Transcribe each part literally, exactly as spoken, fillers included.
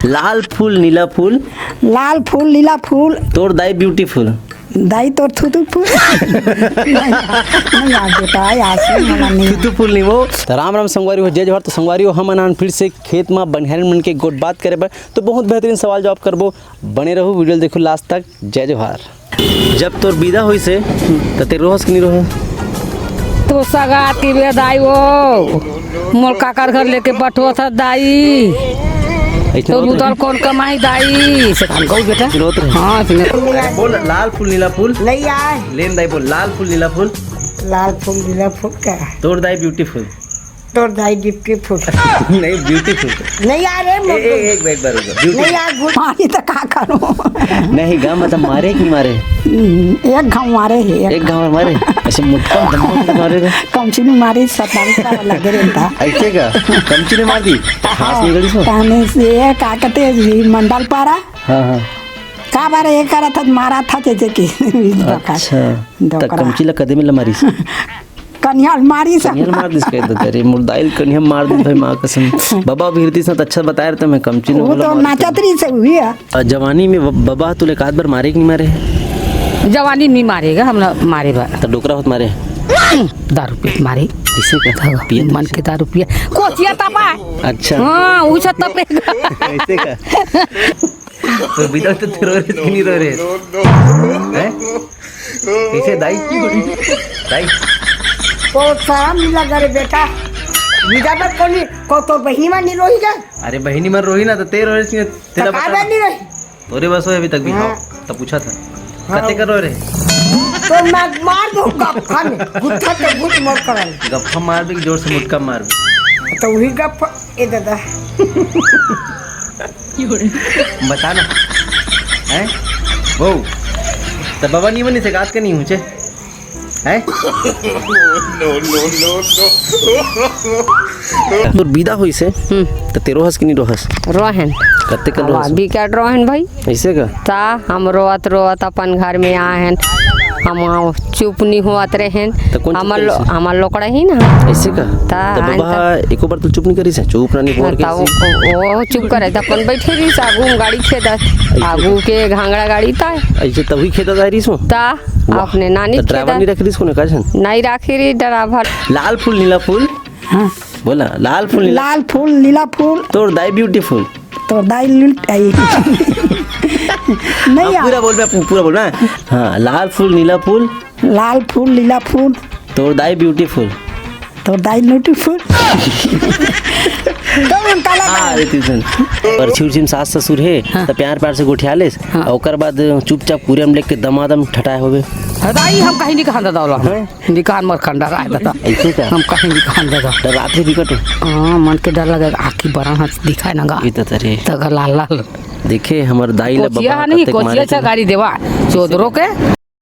लाल फूल नीला फूल। लाल फूल नीला फूल। तोर दाई ब्यूटीफुल। दाई तोर थुथु फूल। नहीं, नहीं यार बेटा, यार सुन, मना नहीं। थुथु फूल नहीं वो। तो राम राम संगवारी हो, जय जोहार। तो संगवारी हो, हम अनान फिर से खेत में बनिहारिन मन के गोठ बात करे बर, तो बहुत बेहतरीन सवाल जवाब करबो। बने रहू, वीडियो देखो लास्ट तक। जय जोहार। जब तोर विदा होइस हे, त ते रोहस कि नहीं रोहे? तो सगात की बेदाई वो, मोर काकर घर लेके पठोत हस दाई। ऐसे तो रोत रहे? बुतल कौन कमाई दाई? से हम कहू बेटा। रोत रहे? हाँ, इसने। बोल, लाल फूल नीला फूल। नहीं आए। लेन दाई बोल, लाल फूल नीला फूल। लाल फूल नीला फूल का? तोर दाई ब्यूटीफुल। तोर दाई डिप्टी फूट। नहीं, ब्यूटीफुल। नहीं यार, ए, ए, एक बार, एक बार, एक बार। ब्यूटीफुल। नहीं यार, गुड। मारी तो का करूं? नहीं, गा मतलब मारे कि नहीं मारे? हम्म, एक घाव मारे हे, एक एक घाव मारे? ऐसे मुक्का धमका मारे रे? कमची में मारी, सतावीस का लगे रहता। ऐसे का? कमची ने मार दी? हाथ निकली सो? ताने से का कहते हैं जी, मंडल पारा। हाँ, हाँ। का बारे ये करा था, मारा था जैसे कि। अच्छा, डोकरा। त कमची ला कदे में ला मारिस? कनिया ल मारिस। कनिया ल मार दिस कह दे रे, मोर दाई ल कनिया मार दिस भाई, माँ कसम। बबा भी रहती त अच्छा बताए रहता, मैं कमची न वो बोला तो मार नाचत देता। रही से हुई है। आ, जवानी में ब-, बबा तुले एकाध बार मारे कि नहीं मारे? जवानी में मारेगा, हम ना मारे बा। तो डोकरा होत मारे? दारू पी मारे। इसे का? हाँ, पिए मन के दारू पिए। कोचिया तपा। अच्छा। हाँ, उसे तपेगा। ऐसे का? तो बिना तो ते रो रहे कि नहीं रो रहे? हैं? कैसे दाई? दाई? तो शर्म नहीं लगा रे बेटा। विदा पर कोनी, को तो बहिनी मन नहीं रोही का? अरे बहिनी मन रोही ना, तो ते रो रहे, तेरा तो का बता। बहिनी रोही? तोरे बस होय अभी तक भी, हाँ। हाँ, तो पूछा था। हाँ। कते कर रो रहे? तो मैं मार दूँ गप्फा में, गुत्था तो गुट मोर करल। गप्फा मार भी, जोर से मुटका मार भी। तो वही गप्फा, ए दादा। बता ना। हैं? वो। त बाबा नहीं बनी से गात के नहीं हुचे? हैं? तोर विदा होइस हे, हम्म। त ते रोहस कि नहीं रोहस? रोहन। कते कन अब रोहस? अभी क्या रोहन भाई? ऐसे का? ता हम रोवत रोवत अपन घर में आए हन। हम चुप नहीं होवत रहेन। त कौन चुप हमर लो-, करिस हे? हमर लोकड़ा ही ना। ऐसे का? ता त आन बाबा त एको बार तो चुप नहीं करिस हे? चुप ना नहीं बोल ता के वो, ऐसे। वो चुप करे, त अपन बैठे रहिस, आगू में गाड़ी खेदत, ऐसे आगू का? के घांगड़ा गाड़ी ता। ऐसे तभी खेदत आ रहिस हो? ता वाह। अपने नानी त ड्राइवर खेदत। नहीं रख रहिस कोनो का झन? नहीं राखी रही ड्राइवर। लाल फूल, नीला फूल। हाँ। बोला, लाल फूल, नीला लाल फूल, नीला फूल। तोर दाई ब्यूटीफुल। तोर दाई लुट आई। नहीं अब यार। पूरा बोल, मैं पू-, पूरा बोल ना। हाँ, लाल फूल, नीला फूल। लाल फूल, नीला फूल। तोर दाई ब्यूटीफुल। तोर दाई ब्यूटीफुल। तो हम काला हाँ, का? अरे तू सुन। परछी उरछी में सास ससुर हे, हाँ। त प्यार प्यार से गोठिया लेस, हाँ। अउ ओकर बाद चुपचाप पूरे में लेके दमादम ठटाए होबे। दाई हम कहीं नहीं कहन दादा वाला। हैं? निकान मर खंडा राय दादा। ऐसे का? हम कहीं निकान दादा। डर रात में बिकट हो? हाँ, मन के डर लगे, आँखी बड़ा हाथ दिखाए ना गा। ई तो तरे। तगा लाल लाल। देखे, हमर दाई ला कोचिया बबा नहीं, कतेक कोचिया मारे से थे। गाड़ी देवा, चोदरो के।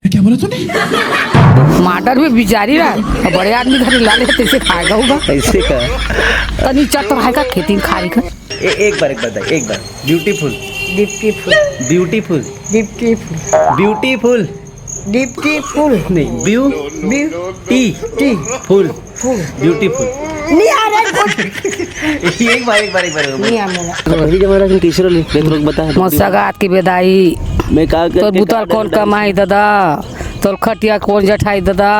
क्या बोला तूने? माटर भी बिचारी रहा, अब बड़े आदमी घर ला ले, तैसे खाएगा होगा। ऐसे का? तनी चट तो है का, खेती में खाई का। ए-, एक बार, एक बार दाई, एक बार। ब्यूटीफुल। डिप्टी फूल। ब्यूटीफुल। डिप्टी फूल। ब्यूटीफुल। डिप्टी फूल। नहीं, ब्यू-, ब्यू-, टी। टी। फूल। फूल। ब्यूटीफुल। नहीं आ रहा है कुछ। एक बार, एक बार, एक बार, एक बार। नहीं आ मेरा। पहली जमाना के कैसे रहली? मैं तुरंत बता। मोर सगात की बेदाई। मैं का तोर करके बुतल का कौन डर कमाई दादा? तोर खटिया कौन जठाई दादा?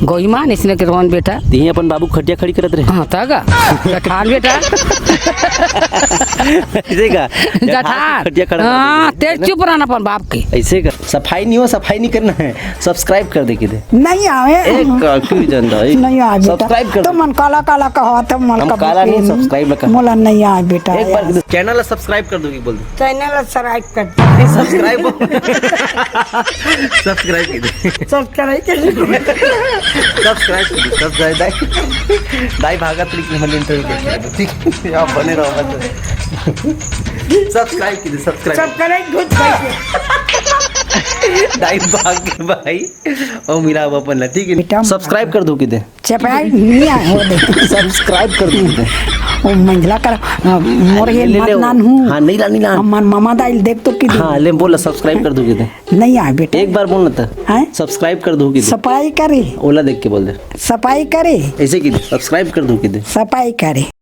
गोईमान इसने के रोन बेटा। तिही अपन बाबू खटिया खड़ी करत रहे। हाँ, ता गा। जठान बेटा। ऐसे का? जठान। खटिया खड़ा कर हाँ, देते हैं, तेरे है ना? चुप रहना अपन बाप के। ऐसे का? सफाई नहीं हो, सफाई नहीं करना है। सब्सक्राइब कर दे के दे। नहीं आवे। एक का क्यों जानता है? नहीं आवे बेटा। सब्सक्राइब कर तो दे। मन काला काला कहा था, मन हम का काला नहीं, बुद्धि सब्सक्राइब का। मोला नहीं आवे बेटा एक बार यार। चैनल ला सब्सक्राइब कर दो कि बोल दो। चैनल ला सब्सक्राइब कर दो। सब्सक्राइब। सब्सक्राइब कर दो। सब्सक्राइब कर दो। सब्सक्राइब कर दो। सब्सक्राइब दाई। दाई भागत रही कि हम इंटरव्यू देख लेते। ठीक है, आप बने रहो बस। सब्सक्राइब कर दो, सब्सक्राइब। सब्सक्राइब घुस भाई। दाई भाग के भाई। ओ मेरा अपन ला, ठीक है। बेटा सब्सक्राइब कर दो कि दे। चपाई नहीं आ हो दे। सब्सक्राइब कर दो कि दे। ओ मंझला कर, अ, मोर ले, ये ले, मत ले। नान हूँ। हाँ, नहीं ला, नहीं ला। हमार मामा दाई देख तो कि दे। हाँ, ले बोल, सब्सक्राइब कर दो कि दे। नहीं आ बेटा। एक बार बोल ना तो। हैं? सब्सक्राइब कर दो कि दे। सफाई करे। ओला देख के बोल दे। सफाई करे। ऐसे कि दे, सब्सक्राइब कर दो कि दे। सफाई करे।